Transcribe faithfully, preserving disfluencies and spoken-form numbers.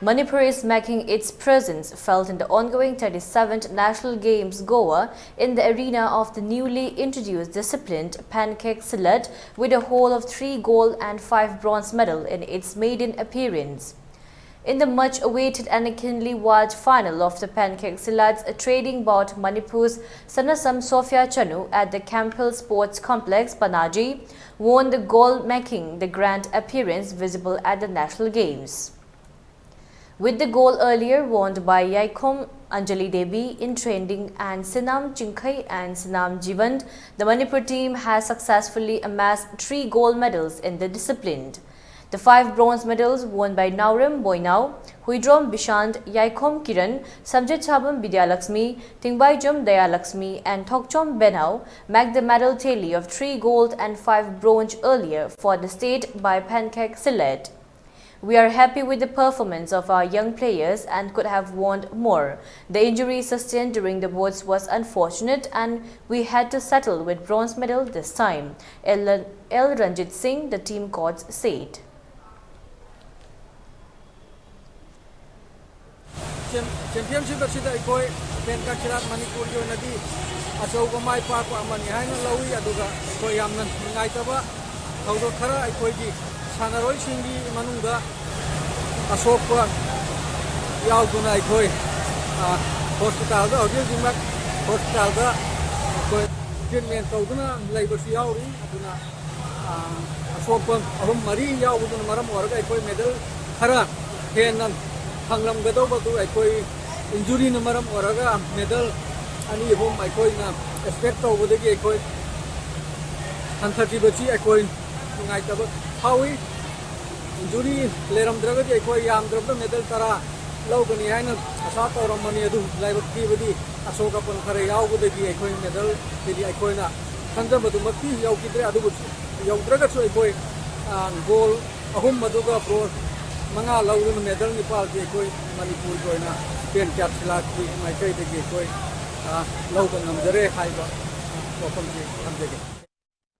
Manipur is making its presence felt in the ongoing thirty-seventh National Games Goa in the arena of the newly introduced discipline Pankak Silat with a haul of three gold and five bronze medal in its maiden appearance. In the much awaited and keenly watched final of the Pankak Silat's trading bout, Manipur's Sanasam Sophia Chanu at the Campbell Sports Complex, Panaji, won the gold, making the grand appearance visible at the National Games. With the gold earlier won by Yaikhom Anjali Devi in training and Sinam Chingkhai and Sinam Jivan, the Manipur team has successfully amassed three gold medals in the discipline. The five bronze medals won by Naorem Boinao, Huidrom Bishant, Yaikhom Kiran, Samjit Chabam Bidyalakshmi, Tingbaijom Dayalakshmi, and Thokchom Benao make the medal tally of three gold and five bronze earlier for the state by Pankak Silat. We are happy with the performance of our young players and could have won more. The injury sustained during the bouts was unfortunate and we had to settle with bronze medal this time, L, L Ranjit Singh, the team coach, said. ꯆꯦꯝ- championship ꯑꯁꯤꯗ ꯑꯩꯈꯣꯏ pen ꯀꯥꯛꯆꯤꯂꯥꯠ ꯃꯅꯤꯄꯨꯔꯒꯤ ꯑꯣꯏꯅꯗꯤ ꯑꯆꯧꯕ ꯃꯥꯏ ꯄꯥꯛꯄ ꯑꯃꯅꯤ ꯍꯥꯏꯅ ꯂꯧꯏ꯫ ꯑꯗꯨꯒ ꯑꯩꯈꯣꯏ ꯌꯥꯝꯅ ꯅꯨꯡꯉꯥꯏꯇꯕ ꯊꯧꯗꯣꯛ ꯈꯔ ꯑꯩꯈꯣꯏꯒꯤ ꯁꯥꯟꯅꯔꯣꯏꯁꯤꯡꯒꯤ ꯃꯅꯨꯡꯗ ꯑꯁꯣꯛꯄ ꯌꯥꯎꯗꯨꯅ ꯑꯩꯈꯣꯏ, ꯑ, ꯍꯣꯁꯄꯤꯇꯥꯜꯗ ꯍꯧꯖꯤꯛ ꯍꯧꯖꯤꯛꯃꯛ ꯍꯣꯁꯄꯤꯇꯥꯜꯗ ꯑꯩꯈꯣꯏ ꯇ꯭ꯔꯤꯠꯃꯦꯟ ꯇꯧꯗꯨꯅ ꯂꯩꯕꯁꯨ ꯌꯥꯎꯔꯤ꯫ ꯑꯗꯨꯅ, ꯑ, ꯑꯁꯣꯛꯄ ꯑꯍꯨꯝ ꯃꯔꯤ ꯌꯥꯎꯕꯗꯨꯅ ꯃꯔꯝ ꯑꯣꯏꯔꯒ ꯑꯩꯈꯣꯏ ꯃꯦꯗꯜ ꯈꯔ ꯍꯦꯟꯅ ꯐꯪꯂꯝꯒꯗꯧꯕꯗꯨ ꯑꯩꯈꯣꯏ ꯏꯟꯖꯨꯔꯤꯅ ꯃꯔꯝ ꯑꯣꯏꯔꯒ ꯃꯦꯗꯜ ꯑꯅꯤ ꯑꯍꯨꯝ ꯑꯩꯈꯣꯏꯅ ꯑꯦꯛꯁꯄꯦꯛ ꯇꯧꯕꯗꯒꯤ ꯑꯩꯈꯣꯏ ꯍꯟꯊꯈꯤꯕꯁꯤ ꯑꯩꯈꯣꯏ ꯅꯨꯡꯉꯥꯏꯇꯕ ꯐꯥꯎꯏ꯫ ꯏꯟꯖꯨꯔꯤ ꯂꯩꯔꯝꯗ꯭ꯔꯒꯗꯤ ꯑꯩꯈꯣꯏ ꯌꯥꯝꯗ꯭ꯔꯕꯗ ꯃꯦꯗꯜ ꯇꯔꯥ ꯂꯧꯒꯅꯤ ꯍꯥꯏꯅ ꯑꯁꯥ ꯇꯧꯔꯝꯕꯅꯤ꯫ ꯑꯗꯨ ꯂꯥꯏꯕꯛ ꯊꯤꯕꯗꯤ ꯑꯁꯣꯛ ꯑꯄꯟ ꯈꯔ ꯌꯥꯎꯕꯗꯒꯤ ꯑꯩꯈꯣꯏ ꯃꯦꯗꯜꯁꯤꯗꯤ ꯑꯩꯈꯣꯏꯅ ꯈꯟꯖꯕꯗꯨꯃꯛꯇꯤ ꯌꯧꯈꯤꯗ꯭ꯔꯦ꯫ ꯑꯗꯨꯕꯨ ꯌꯧꯗ꯭ꯔꯒꯁꯨ ꯑꯩꯈꯣꯏ, ꯑ, ꯒꯣꯜ ꯑꯍꯨꯝ ꯑꯗꯨꯒ ꯕ꯭ꯔꯣꯟꯖ ꯃꯉꯥ ꯂꯧꯗꯨꯅ ꯃꯦꯗꯜ ꯅꯤꯄꯥꯜꯗꯤ ꯑꯩꯈꯣꯏ ꯃꯅꯤꯄꯨꯔꯒꯤ ꯑꯣꯏꯅ ꯄꯦꯟ ꯀꯥꯛꯆꯤꯂꯥꯠꯀꯤ ꯃꯥꯏꯀꯩꯗꯒꯤ ꯑꯩꯈꯣꯏ, ꯑ, ꯂꯧꯕ ꯉꯝꯖꯔꯦ ꯍꯥꯏꯕ ꯋꯥꯐꯝꯁꯤ ꯊꯝꯖꯒꯦ꯫